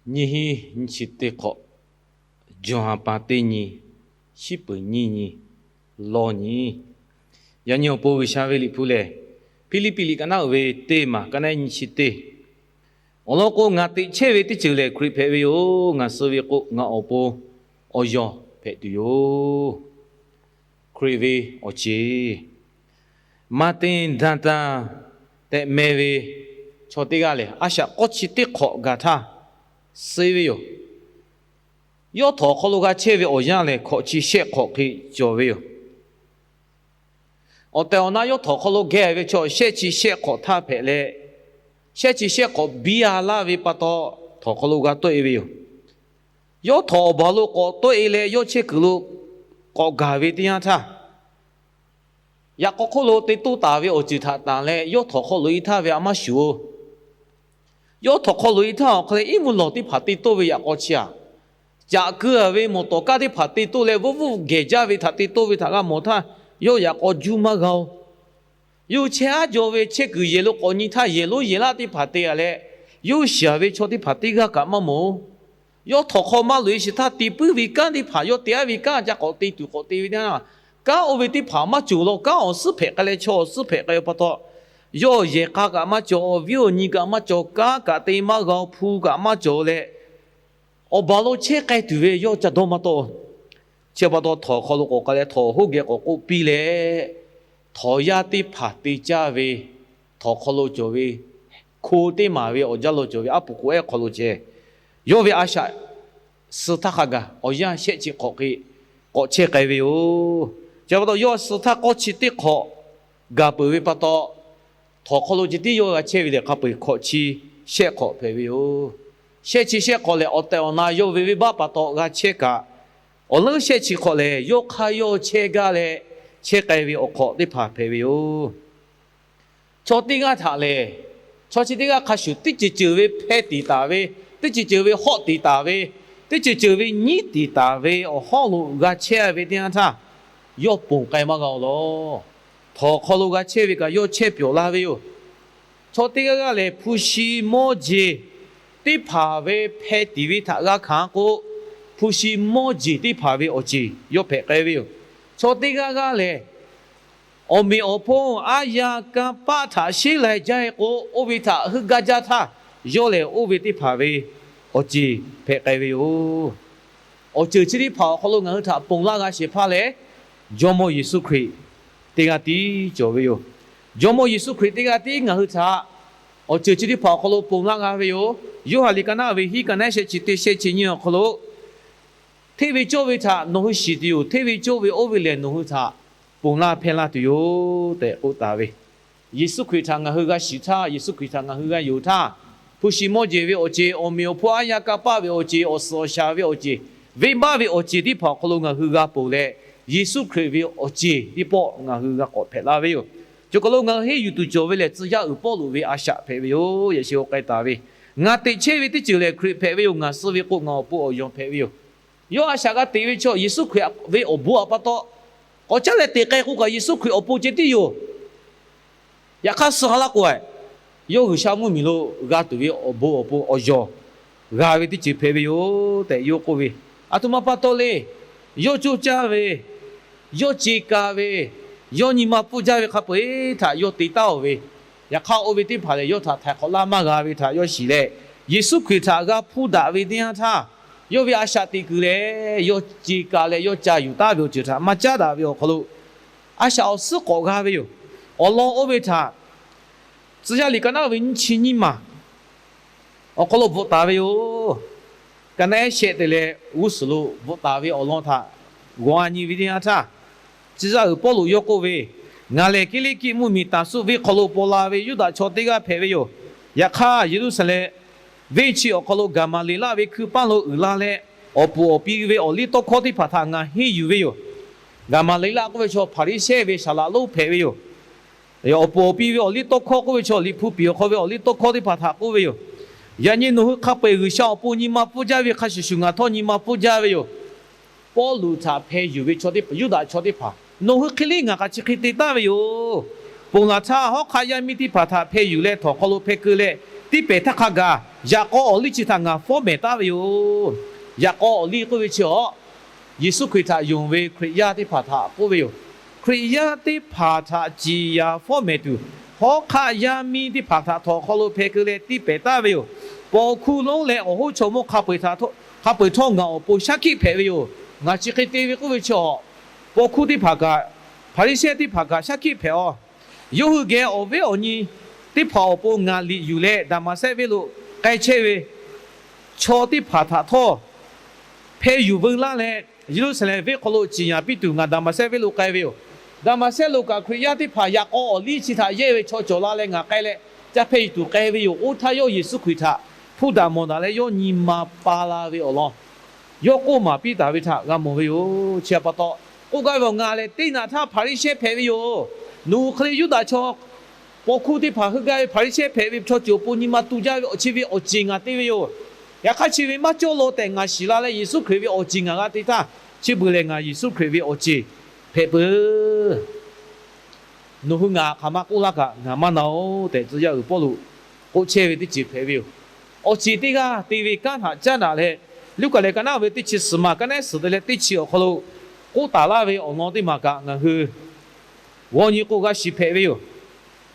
Nyiˇ hinˉ nyiˇ chi teˇ hk'awꞈ, Jawˇhanˬ pa teˇ nyi, shiˉ peuˍ nyiˇ nyi, lawˇ nyi. Yaꞈ nyi awˬ pon G'uiˬsha ve Liꞈ hpu lehˬ, Hpiˇliˇpiˆ liꞈ ka naˉ uiˍ ve teˇ maˬ ka naˉ nyiˇ chi teˇ, awˬ lawn k'o, ngaˬ teꞈ chehˇ ve teˇ ceuˬ lehˬ Hkriꞈ hpehꞈ ve yoˬ. Ngaˬ suh ve k'o, ngaˬ awˬ pon awˬ yawˬ hpehꞈ tuˬ yoˬ. Hkriꞈ ve awˬ ceˬ. Maꞈhtehˍ Daˍtaˍ tehꞈ meh ve chaw teˇ g'aˇ lehˬ, a shaꞈ k'awˇ chi teˇ hk'awꞈ gaˬ htaˇ suh ve yoˬ. Yawˇ htawnˍ awˬ hk'aw lo g'a chehˇ ve awˬ yanˇ lehˬ, hkawꞈ chi shehˆ hk'awꞈ hk'e cawˬ ve yoˬ. Awˬ tehˬ awˬ na yawˇ htawnˍ awˬ hk'aw lo geh ve chaw shehˆ chi shehˆ hk'awꞈ htaˇ hpehꞈ leh, shehˆ chi shehˆ hk'awꞈ biˇ a laˇ ve pa taw, htawnˍ awˬ hk'aw lo g'a tawˆ e ve yoˬ. Yawˇ htawnˍ awˬ baˬ lo k'awꞈ tawˆ e leh, yawˇ chehˇ kuiˬ lo k'awꞈ gaˬ ve teˇ yanˇ htaˇ, yaꞈ k'aw hk'oˆ lo te toˇ taˍ ve awˬ ceuˬ htaꞈ tanˬ leh, yawˇ htawnˍ hk'aw loꞈ e htaˇ ve a maˇ shuˍ oˬ. Yawˇ htawnˍ hk'aw loꞈ e htaˇ awˬ hk'aw leh iˉ mvuhˇ lawˬ teˇ hpaˍ te toˇ ve yaꞈ k'aw chi aꞈ, caꞈ keu a ve mawˬ tawˍ kaˇ teˇ hpaˍ te toˇ leh, vuhˇ vuhˇ gehˬ jaˇ ve htaꞈ te toˇ ve htaꞈ g'a mawˬ htaˇ, yawˇ yaꞈ k'aw juˇ maˇ g'a oˬ. Yawˇ chehˇ aˉ jaw ve chehˇ kuiˬ yehˬ lo k'awꞈ nyi htaˇ, yehˬ lonˉ yehˬ laˇ teˇ hpaˍ te a leh, yawˇ shiˍ ve chaw teˇ hpaˍ teˇ g'aˇ kaꞈ maˇ mawˬ oˬ. Yawˇ htawnˍ hk'aw maˇ loꞈ e shiˍ htaˇ, te puiˉ ve kanˉ teˇ hpaˍ, yawˇ te aˉ ve kanˉ ca k'awꞈ te tuˬ k'awꞈ te ve teˇ yanˇ, kanˉ oˇ ve teˇ hpaˍ maˇ cawˬ la. Kanˉ awˬ suhˉ hpehꞈ k'ai leh, chaw awˬ suhˉ hpehꞈ k'ai pa taw, yawˇ yehˬ k'a kaꞈ maˇ cawˬ, awˬ viˉ awˬ nyi kaꞈ maˇ cawˬ, kanˉ kaꞈ te maˇ g'a, hpu kaꞈ maˇ cawˬ leh, awˬ baˬ lo chehˇ k'ai tuˬ ve yawˇ ca dawˇ maˇ tawˆ. Chi pa taw htawnˍ hk'aw lo k'awꞈ k'ai leh, htawnˍ hoˉ geh k'awꞈ k'oˆ piˇ leh, htawnˍ yaˇ teˇ hpaˍ te caˇ ve, htawnˍ hk'aw lo cawˬ ve, hko teˇ maˬ ve awˬ jaˇ lo cawˬ ve aˉ poꞈ k'o ehˉ hk'aw lo ceh, yawˇ ve a shaꞈ suh htaˇ hk'a gaˬ awˬ yanˇ shehˆ chi hk'awꞈ hk'e k'awꞈ chehˇ k'ai ve yoˬ. Chi pa taw yawˇ suh htaˇ k'awˇ chi teˇ hk'awꞈ gaˬ peuˬ ve pa taw, htawnˍ hk'aw lo ceh tiˉ yawˇ g'a chehˇ ve lehˬ, hk'a peu eˬ hkawꞈ chi shehˆ hk'awꞈ hpehꞈ ve yoˬ. Shehˆ chi shehˆ hk'awꞈ lehˬ, awˬ tehˬ awˬ na yawˇ ve venˇbaˆ pa taw g'a chehˇ kaꞈ, awˬ leuˉ shehˆ chi hk'awꞈ lehˬ, yawˇ hk'aˇ yawˇ chehˇ gaˇ leh chehˇ k'ai ve awˬ hk'awꞈ teˇ hpaˍ hpehꞈ ve yoˬ. Chaw teˇ g'aˇ htaꞈ lehˬ, chaw chi teˇ g'aˇ hk'a shuˍ teˇ ceuˬ ceuˬ ve hpeh tiˍ taˍ ve, teˇ ceuˬ ceuˬ ve hawˆ tiˍ taˍ ve, teˇ ceuˬ ceuˬ ve nyiˉ tiˍ taˍ ve awˬ hawˉ lo g'a chehˇ ve teˇ yanˇ htaˇ, yawˇ ponˬ k'ai maˇ g'a oˬ law. Htawnˍ hk'aw lo g'a chehˇ ve kaꞈ yawˇ chehˇ pyawˬ la ve yoˬ. Chaw teˇ g'aˇ g'aˇ lehˬ, hpu shi mawˇ jeˬ teˇ hpaˍ ve hpeh tiˍ ve htaꞈ g'a hkanˍ k'o, hpu shi mawˇ jeˬ teˇ hpaˍ ve awˬ ceˬ yawˇ hpehꞈ k'ai ve yoˬ. Chaw teˇ g'aˇ g'aˇ lehˬ, awˬ meꞈ awˬ hponˇ aˉ yaˇ kanˇ paˆ htaꞈ sheˉ lai jaˇ e k'o, oˇ ve htaꞈ heuˆ gaˇ jaˇ htaˇ, yawˇ lehˬ oˇ ve teˇ hpaˍ ve awˬ ceˬ hpehꞈ k'ai ve yoˬ. Awˬ ceuˬ chi teˇ hpaˍ awˬ hk'aw lo ngaˬ hui htaꞈ ponˬ laˇ g'a shehˍ hpaˇ lehˬ, Jawˇmawˇ Yeˍsuˆ Hkriꞈ teˇ g'aˇ tiˉ cawˬ ve yoˬ. Jawˇmawˇ Yeˍsuˆ Hkriꞈ teˇ g'aˇ tiˉ ngaˬ hui htaꞈ awˬ ceuˬ chi teˇ hpaˍ awˬ hk'aw lo ponˬ laˇ g'a ve yoˬ. Yoˇhanˬ liꞈ ka naˉ ve hiˉ ka naˉ shehˆ chi teˇ shehˆ chi nyiˇ awˬ hk'aw lo, hteˇ ve cawˇ ve htaꞈ nawˬ hui shiˍ tuˬ yoˬ. Hteˇ ve cawˇ ve oˇ ve lehˬ, nawˬ hui htaꞈ ponˬ laˇ hpehˇ laˇ tuˬ yoˬ tehꞈ k'oˆ taˍ ve. Yeˍsuˆ Hkriꞈ htaꞈ ngaˬ hui g'a shiˍ htaˇ, Yeˍsuˆ Hkriꞈ htaꞈ ngaˬ hui g'a yonˍ htaˇ, hpu shi mawˇ jeˬ ve awˬ ceˬ, awˬ meꞈ awˬ hponˇ aˉ yaˇ kanˇ paˆ ve awˬ ceˬ, awˬ suhˍ awˬ shaˍ ve awˬ ceˬ, venˇbaˆ ve awˬ ceˬ teˇ hpaˍ awˬ hk'aw lo ngaˬ hui g'a ponˬ leh, Yeˍsuˆ Hkriꞈ ve awˬ ceˬ teˇ pawˆ ngaˬ hui g'a k'awꞈ hpehꞈ laˇ ve yoˬ. Chi hk'aw lo ngaˬ hui henˇ yuˬ tuˬ cawˬ ve lehˬ, tcuh yaˇ uiˍ Pawˇluꞈ ve a shaꞈ hpehꞈ ve yoˬ. Yaꞈ sheh k'ai taˍ ve, Ngaˬ teꞈ chehˇ ve teˇ ceuˬ lehˬ Hkriꞈ hpehꞈ ve yoˬ. Ngaˬ suh ve k'o, ngaˬ awˬ pon awˬ yawˬ hpehꞈ ve yoˬ. Yawˇ a shaꞈ g'a teꞈ ve chaw Yeˍsuˆ Hkriꞈ ve awˬ bon a pa taw, k'awꞈ caˉ leh teꞈ k'ai k'o kaꞈ, Yeˍsuˆ Hkriꞈ awˬ pon ceh tiˉ yoˬ. Yaꞈ hk'aˇ, suh ha laˇ k'o, yawˇ G'uiˬsha mvuhˇmiˬ lo g'a tuˬ ve awˬ bon awˬ pon awˬ yawˬ g'a ve teˇ ceuˬ hpehꞈ ve yoˬ tehꞈ yawˇ k'oˆ ve. A htoꞈ ma pa taw le, yawˇ coˇ caˇ ve, yawˇ ce ka ve, yawˇ nyi ma pfuhˇ jaˇ ve hk'a peu-eˬ htaꞈ yawˇ te taˉ-oˬ ve, yaꞈ hk'aˇ oˇ ve teˇ hpaˍ lehˬ, yawˇ htaꞈ htaiˍ hk'awꞈ laˇ maˇ g'a ve htaꞈ yawˇ shiˍ leh, Yeˍsuˆ Hkriꞈ htaꞈ g'a hpuˇ daꞈ ve teˇ yanˇ htaˇ, yawˇ ve a shaꞈ teꞈ kuiˬ leh yawˇ ce ka leh yawˇ ca yuˬ taˉ ve awˬ ceuˬ htaꞈ maˇ caˉ daꞈ ve awˬ hk'aw lo, a shaꞈ awˬ suhˉ k'awꞈ g'a ve yoˬ. Awˬ lawn oˇ ve htaꞈ Tcuh yaˇ liꞈ ka naˉ ve nyiˇ chi nyiˇ maˬ awˬ hk'aw lo bvuhꞈ taˍ ve yoˬ. Ka naˉ ehˉ shehˆ te leh g'uˇ suhˍ lo bvuhꞈ taˍ ve awˬ lawn htaꞈ g'awˬ a nyi ve teˇ yanˇ htaˇ, tcuh yaˇ uiˍ Pawˇluꞈ yawˇ k'oˆ ve, Ngaˬ lehˬ Kiˇliˇkiˆ mvuhˇmiˬ Taˍsuˆ venˇ hk'aw lo paw la ve Yuˇdaꞈ chaw teˇ g'aˇ hpehꞈ ve yoˬ. Yaꞈ hk'aˇ, Yeˍruˆsaˍlehnˍ venˇ chi awˬ hk'aw lo Gaˍmaˍleˍlaˆ ve hkui paˇ lo uiˍ la leh, awˬ puˍ awˬ pi ve awˬ liˇ tawˇ hkawˇ teˇ hpaˍ htaꞈ ngaˬ henˇ yuˬ ve yoˬ. Gaˍmaˍleˍlaˆ k'oˆ ve chaw Hpaˍriˍsehˇ ve saˍlaꞈ lonˉ hpehꞈ ve yoˬ. Awˬ puˍ awˬ pi ve awˬ liˇ tawˇ hkawˇ k'oˆ ve chaw, liꞈ hpu piˍ awˬ hk'aw ve awˬ liˇ tawˇ hkawˇ teˇ hpaˍ htaꞈ k'oˆ ve yoˬ. Yaꞈ nyi nawˬ hui hk'a peu-eˬ G'uiˬsha awˬ pon nyi ma pfuhˇ jaˇ ve hk'a shuˍ shuˍ, ngaˬ htawˇ nyi ma pfuhˇ jaˇ ve yoˬ. Pawˇluꞈ htaꞈ hpeh yuˬ ve chaw teˇ hpaˍ, Yuˇdaꞈ chaw teˇ hpaˍ, nawˬ hui hk'e liˇ ngaˬ kaꞈ chi hk'e te taˍ ve yoˬ. Ponˬ laˬ htaˇ, hawˉ hk'aˆ yaˇ miˇ teˇ hpaˍ htaꞈ hpeh yuˬ leh htawnˍ hk'aw lo hpeh keu leh tiˇ pehˍ htaˇ hk'a gaˬ, yaꞈ k'aw awˬ liˇ chi htaꞈ ngaˬ fawˉ mehˍ taˉ ve yoˬ. Yaꞈ k'aw awˬ liˇ k'oˆ ve chi awˬ, Yeˍsuˆ Hkriꞈ htaꞈ yonˍ ve Hkriꞈ yaˇ teˇ hpaˍ htaꞈ k'oˆ ve yoˬ. Hkriꞈ yaˇ teˇ hpaˍ htaꞈ ciˍ yanˍ fawˉ mehˍ tuˬ, hawˉ hk'aˆ yaˇ miˇ teˇ hpaˍ htaꞈ htawnˍ hk'aw lo hpeh keu leh tiˇ pehˍ taˉ ve yoˬ. Paw hkuˇ lonˉ leh awˬ hoˉ chaw mawˇ hk'a peu-eˬ htawˇ ngaˬ awˬ pon shaˉ hkiˆ hpehꞈ ve yoˬ. Ngaˬ chi hk'e te ve k'oˆ ve chi awˬ, paw hkuˇ teˇ hpaˍ kaꞈ, Hpaˍriˍsehˇ teˇ hpaˍ kaꞈ shaˉ hkiˆ hpehꞈ aˬ. Yawˇ hui geh awˬ viˉ awˬ nyi teˇ hpaˍ awˬ pon ngaˬ liꞈ yuˬ leh Daˍmaˍsehˇ venˇ lo k'ai chehˇ ve chaw teˇ hpaˍ htaꞈ htawˇ hpeh yuˬ veu laˇ leh, Yeˍruˆsaˍlehnˍ venˇ hk'aw lo ciˍ yanˍ piˇ tuˬ ngaˬ Daˍmaˍsehˇ venˇ lo k'ai ve yoˬ. Daˍmaˍsehˇ lo kaꞈ Hkriꞈ yaˇ teˇ hpaˍ yaꞈ k'aw awˬ liˇ chi htaꞈ yehˇ ve chaw cawˬ la leh ngaˬ k'ai leh ca hpeh yuˬ tuˬ k'ai ve yoˬ. Oˇ htaˇ yawˇ Yeˍsuˆ Hkriꞈ htaꞈ hpuˇ daꞈ mawˬ daꞈ leh yawˇ nyi ma pa la ve awˬ lawn yawˇ k'oˆ maˍ piˇ taˍ ve htaꞈ g'a mawˬ ve yoˬ. Chi htaꞈ pa taw, k'oˆ gaˇ ve awˬ, ngaˬ lehˬ teˇ naꞈ htaˇ Hpaˍriˍsehˇ hpehꞈ ve yoˬ. Nawˬ hui hk'e le Yuˇdaꞈ chaw paw hkuˇ teˇ hpaˍ heuˆ gaˇ ve Hpaˍriˍsehˇ hpehꞈ ve chaw ceuˬ awˬ pon nyi ma tu jaˇ ve awˬ chi ve awˬ ceˬ ngaˬ te ve yoˬ. Yaꞈ hk'aˇ chi ve maˇ cawˇ law tehꞈ ngaˬ shiˍ la leh Yeˍsuˆ Hkriꞈ ve awˬ ceˬ ngaˬ g'a te htaˇ, chi beuꞈ lehˬ ngaˬ Yeˍsuˆ Hkriꞈ ve awˬ ceˬ hpehꞈ peuˬ. Nawˬ hui ngaˬ hk'aˬ ma k'oˆ laˇ kaꞈ ngaˬ maˇ na-oˬ tehꞈ, tcuh yaˇ uiˍ Pawˇluꞈ k'oˆ chehˇ ve teˇ ceuˬ hpehꞈ ve yoˬ. Awˬ ceˬ teˇ g'aˇ te ve kanˉ htaꞈ caˉ daꞈ leh, Luˉkaꞈ lehˬ ka naˉ ve teˇ chi suhˍ maˬ ka naˉ suhˍ te leh teˇ chi awˬ hk'aw lo k'oˆ taˍ laˇ ve awˬ lawn teˇ maˬ kaꞈ ngaˬ hui g'aw nyi k'o g'a shiˍ hpehꞈ ve yoˬ.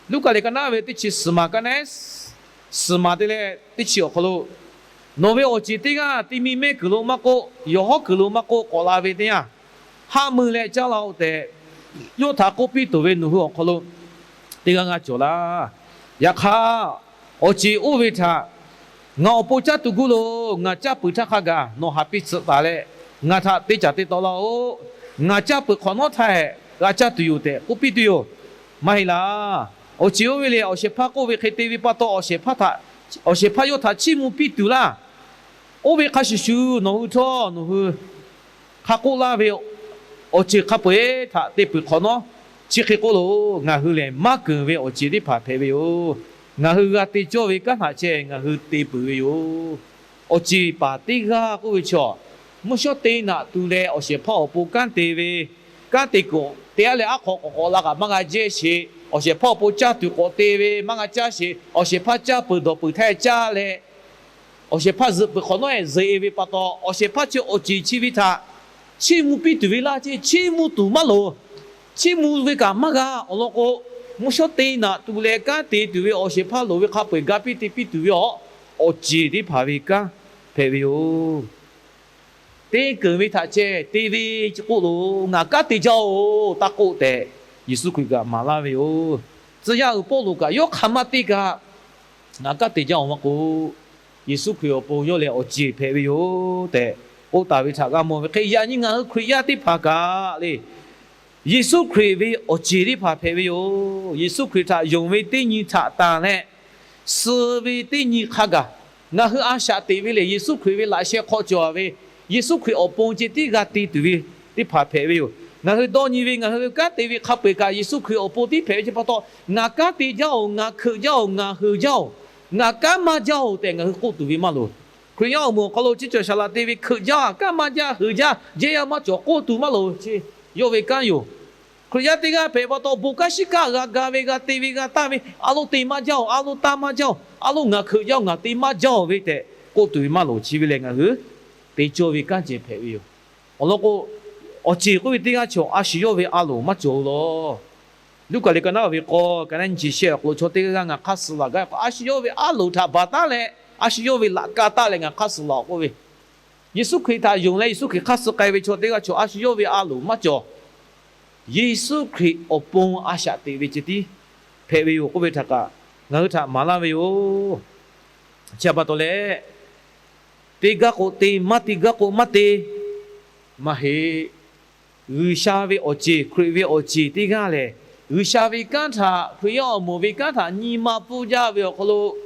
Luˉkaꞈ lehˬ ka naˉ ve teˇ chi suhˍ maˬ ka naˉ suhˍ maˬ te leh teˇ chi awˬ hk'aw lo, nawˬ ve awˬ ceˬ teˇ g'aˇ ti mi mehˆ kuiˬ lo maˇ k'oˆ, yawˬ hawˉ kuiˬ lo maˇ k'oˆ, k'awꞈ la ve teˇ yanˇ, haˆ mui leh caˇ la-oˬ tehꞈ, yawˇ htaꞈ k'oˆ piˇ tuˬ ve nawˬ hui awˬ hk'aw lo teˇ g'aˇ g'aˇ cawˬ laˇ. Yaꞈ hk'aˇ, awˬ ceˬ oˇ ve htaꞈ ngaˬ awˬ pon caˇ tuˬ gu loˬ. Ngaˬ caˇ peuˬ htaˇ hk'a gaˬ nawˬ haꞈ piˇ tsuhꞈ taˍ leh, ngaˬ htaꞈ te caˍ te taw laˇ-oˆ. Ngaˬ caˇ peuˬ hk'awꞈ nawˉ htaˇ hehꞈ g'a caˇ tuˬ yoˬ tehꞈ k'oˆ piˇ tuˬ yoˬ. Maˇ heˆ laˇ. Awˬ ceˬ oˇ ve lehˬ, awˬ shehˍ hpaˇ k'oˆ ve hk'e te ve pa taw, awˬ shehˍ hpaˇ htaꞈ, awˬ shehˍ hpaˇ yawˇ htaꞈ chiˇ mvuh piˇ tuˬ laˇ. Oˇ ve hk'a shuˍ shuˍ nawˬ hui htawˇ nawˬ hui hk'a k'oˆ laˇ ve awˬ ceuˬ hk'a peu-eˬ htaꞈ te peuˬ hk'awꞈ nawˉ, chi hk'e k'oˆ loˬ. Ngaˬ hui lehˬ maˇ keunˍ ve awˬ ceˬ teˇ hpaˍ hpehꞈ ve yoˬ. Ngaˬ hui g'a te cawˇ ve kanˉ htaꞈ ceh ngaˬ hui te peuˬ ve yoˬ. Awˬ ceˬ paˍ teˇ g'aˇ k'oˆ ve chaw, mvuhˇ shawˉ te naꞈ tu leh awˬ shehˍ hpaˇ awˬ pon kanˉ te ve, kanˉ te kuiˬ te-a leh aˉ hk'aw k'awꞈ k'awꞈ la kaꞈ maˇ g'a jehˇ sheˍ. Awˬ shehˍ hpaˇ awˬ pon caˇ tuˬ k'awꞈ te ve maˇ g'a caˇ sheˍ. Awˬ shehˍ hpaˇ caˇ peuˬ dawˬ peuˬ htaˇ caˇ leh, awˬ shehˍ hpaˇ zuhꞈ peuˬ hk'awꞈ nawˉ-e zuhꞈ-e ve pa taw, awˬ shehˍ hpaˇ chi awˬ ceˬ chi ve htaꞈ chiˇ mvuh piˇ tuˬ ve laˇ ceˇ. Chiˇ mvuh tuˬ maˇ loˍ. Chiˇ mvuh ve kaꞈ maˇ g'a. Awˬ lawn k'o, mvuhˇ shawˉ te naꞈ tu leh kanˉ te tuˬ ve awˬ shehˍ hpaˇ loˍ ve hk'a peu-eˬ ga piˇ te piˇ tuˬ ve awˬ, awˬ ceˬ teˇ hpaˍ ve kanˉ hpehꞈ ve yoˬ. Te keunˍ ve htaꞈ ceh te ve k'oˆ loˬ. Ngaˬ kanˉ te jaˇ-oˬ, taˇ k'oˆ tehꞈ, Yeˍsuˆ Hkriꞈ kaꞈ maˍ laˇ ve yoˬ. Tcuh yaˇ uiˍ Pawˇluꞈ kaꞈ yawˇ hk'aˬ ma te kaꞈ, ngaˬ kanˉ te jaˇ-oˬ maˇ k'oˆ, Yeˍsuˆ Hkriꞈ awˬ pon yawˇ lehˬ awˬ ceˬ hpehꞈ ve yoˬ tehꞈ k'oˆ taˍ ve htaꞈ g'a mawˬ ve hk'e, yaꞈ nyi ngaˬ hui Hkriꞈ yaˇ teˇ hpaˍ kaꞈ le, Yeˍsuˆ Hkriꞈ ve awˬ ceˬ teˇ hpaˍ hpehꞈ ve yoˬ. Yeˍsuˆ Hkriꞈ htaꞈ yonˍ ve teˇ nyi htaꞈ tanˬ leh, suh ve teˇ nyi hk'a gaˬ, ngaˬ hui a shaꞈ teꞈ ve lehˬ, Yeˍsuˆ Hkriꞈ ve laꞈ sheh hk'aw cawˬ ve, Yeˍsuˆ Hkriꞈ awˬ pon ceh tiˉ g'a te tuˬ ve teˇ hpaˍ hpehꞈ ve yoˬ. Ngaˬ hui dawˇ nyi ve, ngaˬ hui ve kanˉ te ve hk'a peu-eˬ kaꞈ Yeˍsuˆ Hkriꞈ awˬ pon tiˉ hpehꞈ ve chi pa taw, ngaˬ kanˉ te jaˇ-oˬ, ngaˬ hkeuꞈ jaˇ-oˬ, ngaˬ heuˬ jaˇ-oˬ, ngaˬ kanˉ maˇ jaˇ-oˬ tehꞈ ngaˬ hui k'oˆ tuˬ ve maˇ loˍ. Hkriꞈ yaˇ awˬ moˍ awˬ hk'aw lo chi cawˬ shaˍ laꞈ te ve hkeuꞈ jaˇ, kanˉ maˇ jaˇ, heuˬ jaˇ, jehˇ yaˇ maˇ cawˬ k'oˆ tuˬ maˇ loˍ. Chi yawˇ ve kanˉ yoˬ. Hkriꞈ yaˇ teˇ g'aˇ hpehꞈ pa taw, bon kanˉ shiˉ kaˆ g'a ga ve, g'a te ve, g'a taˇ ve, a lo te maˇ jaˇ-oˬ, a lo taˇ maˇ jaˇ-oˬ, a lo ngaˬ hkeuꞈ jaˇ-oˬ, ngaˬ te maˇ jaˇ-oˬ ve tehꞈ k'oˆ tuˬ ve maˇ loˍ. Chi ve lehˬ ngaˬ hui te cawˇ ve kanˉ ceh hpehꞈ ve yoˬ. Awˬ lawn k'o, awˬ ceˬ k'oˆ ve teˇ g'aˇ chaw a shu yawˇ ve a loˍ maˇ cawˬ-oˬ law. Luˉkaꞈ lehˬ ka naˉ ve k'aw ka naˉ nyi chi shehˆ awˬ hk'aw lo chaw teˇ g'aˇ g'aˇ ngaˬ hk'aˇ suh laˬ gaˇ ve k'o, a shu yawˇ ve a loˍ htaꞈ baˬ taˉ leh, a shu yawˇ ve laꞈ ka taˉ leh ngaˬ hk'aˇ suh laˬ-oˬ k'oˆ ve, Yeˍsuˆ Hkriꞈ htaꞈ yonˍ leh Yeˍsuˆ Hkriꞈ hk'aˇ suh k'ai ve chaw teˇ g'aˇ chaw a shu yawˇ ve a loˍ maˇ cawˬ. Yeˍsuˆ Hkriꞈ awˬ pon a shaꞈ teꞈ ve ceh tiˉ hpehꞈ ve yoˬ k'oˆ ve htaꞈ kaꞈ ngaˬ hui htaꞈ maˍ laˇ ve yoˬ. Chi htaꞈ pa taw leh, te gaˇ k'o te, maˇ te gaˇ k'o maˇ te, maˇ heˆ. G'uiˬsha ve awˬ ceˬ, Hkriꞈ ve awˬ ceˬ teˇ g'aˇ lehˬ, G'uiˬsha ve kanˉ htaꞈ, Hkriꞈ yaˇ awˬ moˍ ve kanˉ htaꞈ nyi ma pfuhˇ jaˇ ve awˬ hk'aw lo,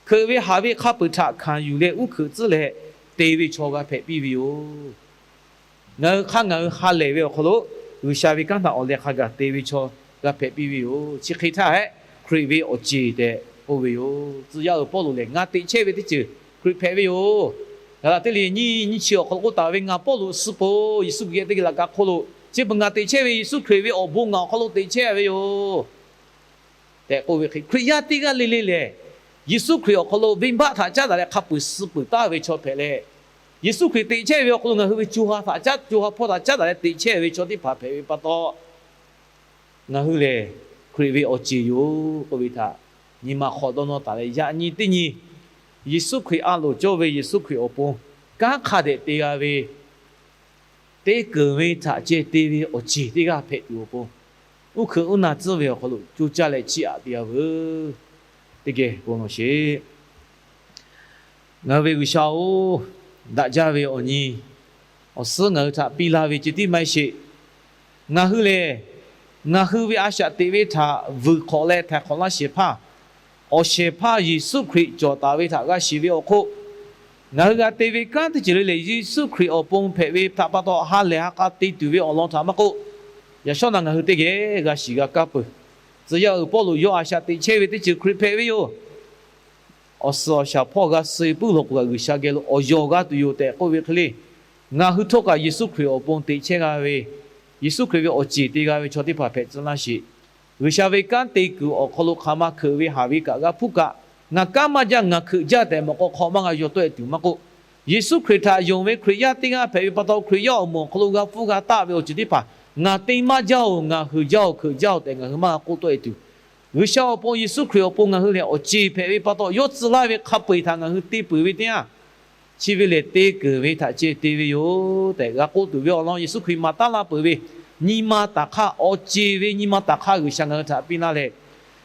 hkeuꞈ ve haꞈ ve hk'a peu-eˬ htaꞈ hkanˍ yuˬ leh uˉ hkeuꞈ tcuhˉ leh te ve chaw g'a hpehꞈ piˇ ve yoˬ. Ngaˬ hui hk'aˇ ngaˬ hui ha lehˬ ve awˬ hk'aw lo G'uiˬsha ve kanˉ htaꞈ awˬ leh hk'a gaˬ te ve chaw g'a hpehꞈ piˇ ve yoˬ. Chi hk'e htaˇ hehꞈ, Hkriꞈ ve awˬ ceˬ tehꞈ k'oˆ ve yoˬ. Tcuh yaˇ uiˍ Pawˇluꞈ lehˬ, ngaˬ teꞈ chehˇ ve teˇ ceuˬ Hkriꞈ hpehꞈ ve yoˬ. Gaˍlaˍtiˆ liꞈ nyiˇ nyiˇ chi awˬ hk'aw lo k'oˆ taˍ ve, Ngaˬ Pawˇluꞈ suh peuˬ-oˬ, Yeˍsuˆ Hkriꞈ geh teˇ g'aˇ laꞈ ka hk'oˆ lo, chi beuꞈ ngaˬ teꞈ chehˇ ve Yeˍsuˆ Hkriꞈ ve awˬ bon ngaˬ awˬ hk'aw lo teꞈ chehˇ ve yoˬ. tehꞈ k'oˆ ve hk'e, Hkriꞈ yaˇ teˇ g'aˇ le le lehˬ, Yeˍsuˆ Hkriꞈ awˬ hk'aw lo venˇbaˆ htaꞈ caˉ daꞈ leh hk'a peu-eˬ suh peuˬ taˍ ve chaw hpehꞈ leh, Yeˍsuˆ Hkriꞈ teꞈ chehˇ ve awˬ hk'aw lo ngaˬ hui ve co ha htaꞈ caˉ, co ha hpawˇ htaꞈ caˉ daꞈ leh teꞈ chehˇ ve chaw teˇ hpaˍ hpehꞈ ve pa taw, ngaˬ hui lehˬ Hkriꞈ ve awˬ ceˬ yoˬ k'oˆ ve htaꞈ nyi ma hk'aw dawˇ nawˇ taˍ leh, yaꞈ nyi teˇ nyi Yeˍsuˆ Hkriꞈ a loˍ cawˇ ve Yeˍsuˆ Hkriꞈ awˬ pon kanˉ hk'a dehꞈ te g'a ve, te keunˍ ve htaꞈ ceh te ve awˬ ceˬ teˇ g'aˇ hpehꞈ tuˬ awˬ pon, uˉ hkeuꞈ uˉ na tcuhˉ ve awˬ hk'aw lo co caˇ leh chiˇ aꞈ te g'a veuˬ. Teˇ geh bon lawˬ sheˍ. Ngaˬ hui ve G'uiˬsha-oˬ, daꞈ jaˇ ve awˬ nyi awˬ suhˉ ngaˬ hui htaꞈ piˇ laˇ ve ceh tiˉ maˇ heˆ sheˍ. Ngaˬ hui lehˬ, ngaˬ hui ve a shaꞈ teꞈ ve htaꞈ vuiˬ hk'awꞈ leh htaiˍ hk'awꞈ laˇ shehˍ hpaˇ, awˬ shehˍ hpaˇ Yeˍsuˆ Hkriꞈ cawˬ taˍ ve htaꞈ g'a shiˍ ve awˬ hk'oˆ, ngaˬ hui g'a te ve kanˉ teˇ ceuˬ le lehˬ, Yeˍsuˆ Hkriꞈ awˬ pon hpehꞈ ve htaꞈ pa taw ha lehˬ ha k'a te tuˬ ve awˬ lawn htaꞈ maˇ k'oˆ, yaꞈ shawˉ naꞈ ngaˬ hui teˇ geh g'a shiˍ g'a kaˇ peuˬ. Tcuh yaˇ uiˍ Pawˇluꞈ yawˇ a shaꞈ teꞈ chehˇ ve teˇ ceuˬ Hkriꞈ hpehꞈ ve yoˬ. Awˬ suhˍ awˬ shaˍ hpawˇ g'a suh puiˉ lawˬ k'o kaꞈ G'uiˬsha geh lo awˬ yawˬ g'a tuˬ yoˬ tehꞈ k'oˆ ve hk'e le, ngaˬ hui htawˇ kaꞈ Yeˍsuˆ Hkriꞈ awˬ pon teꞈ chehˇ g'a ve, Yeˍsuˆ Hkriꞈ ve awˬ ceˬ te g'a ve chaw teˇ hpaˍ hpehꞈ tcuh laˇ sheˍ. G'uiˬsha ve kanˉ te kuiˬ awˬ hk'aw lo hk'aˬ ma hkeuꞈ ve haˍ ve kaꞈ g'a hpuˇ kaꞈ, ngaˬ kanˉ maˇ jaˇ ngaˬ hkeuꞈ jaˇ tehꞈ mawꞈ k'aw hk'aw maˇ g'a yaw tawˆ e tuˬ maˇ k'oˆ, Yeˍsuˆ Hkriꞈ htaꞈ yonˍ ve Hkriꞈ yaˇ teˇ g'aˇ hpehꞈ ve pa taw, Hkriꞈ yaˇ awˬ moˍ awˬ hk'aw lo g'a hpuˇ g'a taˆ ve awˬ ceuˬ teˇ hpaˍ ngaˬ te maˇ jaˇ-oˬ, ngaˬ heuˬ jaˇ-oˬ, hkeuꞈ jaˇ-oˬ tehꞈ ngaˬ hui maˇ g'a k'oˆ tawˆ e tuˬ, G'uiˬsha awˬ pon, Yeˍsuˆ Hkriꞈ awˬ pon ngaˬ hui lehˬ awˬ ceˬ hpehꞈ ve pa taw, yawˇ tcuh laˇ ve hk'a peu-eˬ htaꞈ ngaˬ hui te peuˬ ve teˇ yanˇ, chi ve lehˬ te keunˍ ve htaꞈ ceh te ve yoˬ tehꞈ g'a k'oˆ tuˬ ve awˬ lawn Yeˍsuˆ Hkriꞈ maˍ taˉ la peuˬ ve nyi ma taˍ hk'aˇ, awˬ ceˬ ve nyi ma taˍ hk'aˇ G'uiˬsha ngaˬ hui htaꞈ piˇ laˇ leh,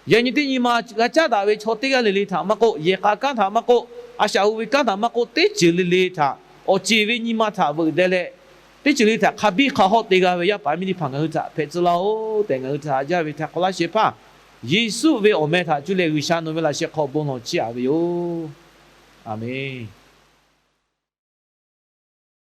yaꞈ nyi teˇ nyi ma g'a caˉ daꞈ ve chaw teˇ g'aˇ le le htaꞈ maˇ k'oˆ, yehˬ k'a kanˉ htaꞈ maˇ k'oˆ, a shaꞈ hu ve kanˉ htaꞈ maˇ k'oˆ, teˇ ceuˬ le le htaꞈ awˬ ceˬ ve nyi ma htaꞈ veuꞈ deh leh, teˇ ceuˬ le htaꞈ hk'a biˇ hk'a hawˆ te g'a ve yaˇ paˍ miˇ teˇ hpaˍ ngaˬ hui htaꞈ hpehꞈ tcuh laˇ-oˬ tehꞈ ngaˬ hui htaꞈ haꞈ jaˇ ve htaꞈ hk'awꞈ laˇ shehˍ hpaˇ Yeˍsuˆ ve awˬ meh htaꞈ cuˇ leh G'uiˬsha nawˬ ve laꞈ sheh hk'aw bon lawˬ chiˇ aꞈ ve yoˬ. A menˬ.